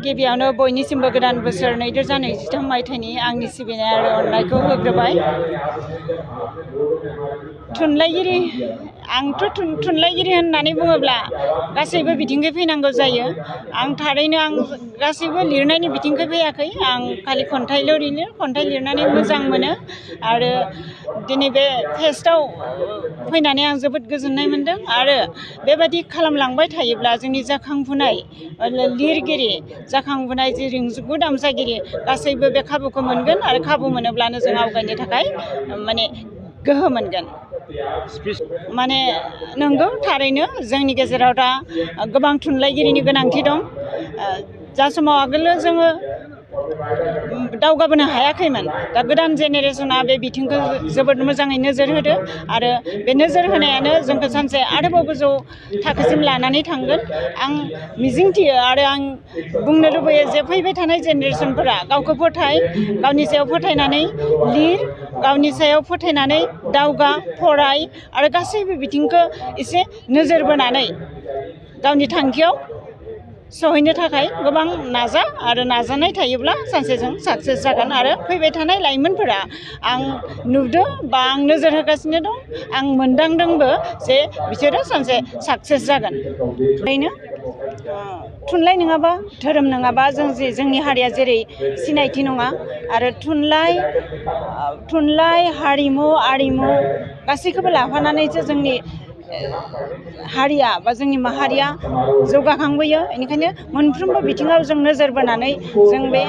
गिबियावनो बयनिसिमबो गोदान बोसोर 2023 मायथाइनि आंनि सिबिनाय आरो अननायखौ होग्रोबाय। थुनलाइगिरि आंथ' थुनलाइगिरि होननानै बुङोब्ला गासैबो बिथिंखै फैनांगौ जायो। आं थारैनो गासैबो लिरनायनि बिथिंखै फैयाखै। आं खालि खन्थाइल' लिरो, खन्थाइ लिरनानै मोजां मोनो आरो दिनै बे फेस्टआव फैनानै आं जोबोद गोजोननाय मोनदों आरो बेबादि खालामलांबाय थायोब्ला जोंनि जाखांफुनाय लिरगिरि, जाखांफुनाय जि रिंगु दामजागिरि गासैबो बे खाबुखौ मोनगोन आरो खाबु मोनोब्लानो जों आवगायनो थाखाय माने गोहो मोनगोन। माने नंगौ थारैनो जोंनि गेजेराव दा गोबां थुनलाइगिरिनि गोनांथि दं। जा समाव आगोलो जोङो दावगाबोनो हायाखैमोन, दा गोदान जेनेरेसना बे बिथिंखौ जोबोद मोजाङै नोजोर होदो आरो बे नोजोर होनायानो जोंखौ सानसे आरोबाव गोजौ थाखोसिम लानानै थांगोन। आं मिजिंथियो आरो आं बुंनो लुबैयो जे फैबाय थानाय जेनेरेसनफोरा गावखौ गावनि सायाव फोथायनानै लिर, गावनि सायाव फोथायनानै दावगा, फराय आरो गासैबो बिथिंखौ एसे नोजोर बोनानै गावनि थांखियाव सहैनो थाखाय गोबां नाजा आरो नाजानाय थायोब्ला सानसे जों साक्सेस जागोन। आरो फैबाय थानाय लाइमोनफोरा आं नुदों बा आं नोजोर होगासिनो दं, आं मोनदांदोंबो जे बिसोरो सानसे साक्सेस जागोन। ओरैनो थुनलाइ नङाबा, धोरोम नङाबा जोंनि हारिया जेरै सिनायथि नङा आरो थुनलाइ हारिमु गासैखौबो लाफानानैसो जोंनि हारिया बा जोंनि माहारिया जौगाखांबोयो। बेनिखायनो मोनफ्रोमबो बिथिङाव जों नोजोर बोनानै जों बे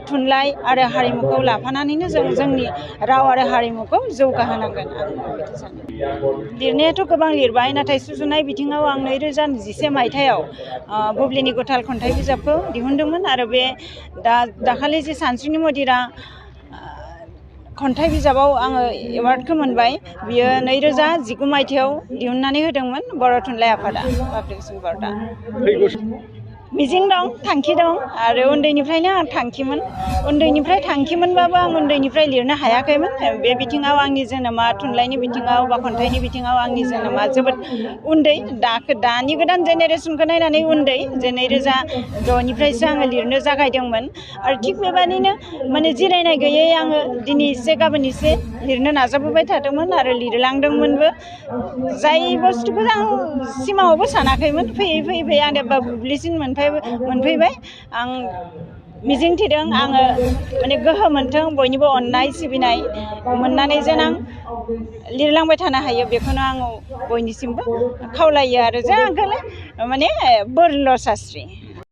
थुनलाइ आरो हारिमुखौ लाफानानैनो जों जोंनि राव आरो हारिमुखौ जौगाहोनांगोन। आं बेबायदि सानो। लिरनायाथ' गोबां लिरबाय, नाथाय सुजुनाय बिथिङाव आं 2011 मायथाइयाव बुब्लिनि गुथाल खन्थाइ बिजाबखौ दिहुनदोंमोन आरो बे दाखालि जे सानस्रिनि मदिरा खन्थाइ बिजाबाव आङो एवार्डखौ मोनबाय। बियो 2019 मायथाइयाव दिहुननानै होदोंमोन बर' थुनलाइ आफादा, पाब्लिकेसन बर्डआ। मिजिं दं, थांखि दं आरो उन्दैनिफ्रायनो आं थांखिमोनबाबो आं उन्दैनिफ्राय लिरनो हायाखैमोन। बे बिथिङाव आंनि जोनोमा थुनलाइनि बिथिङाव बा खन्थाइनि बिथिङाव आंनि जोनोमा जोबोद उन्दै। दानि गोदान जेनेरेसनखौ नायनानै उन्दै, जे 2006निफ्रायसो आङो लिरनो जागायदोंमोन आरो थिग बेबादिनो माने जिरायनाय गैयै आङो दिनै एसे गाबोन एसे लिरनो नाजाबोबाय थादोंमोन आरो लिरलांदोंमोनबो। जाय बुस्थुखौ आं सिमाङावबो सानाखैमोन, फैयै फैयै आं दा बुब्लिसिम मोनफैबाय। आं मिजिंथिदों आङो माने गोहो मोनथों, बयनिबो अननाय सिबिनाय मोननानै जेन आं लिरलांबाय थानो हायो, बेखौनो आं बयनिसिमबो खावलायो आरो जे आंखौलाय माने बोरल' सास्रि।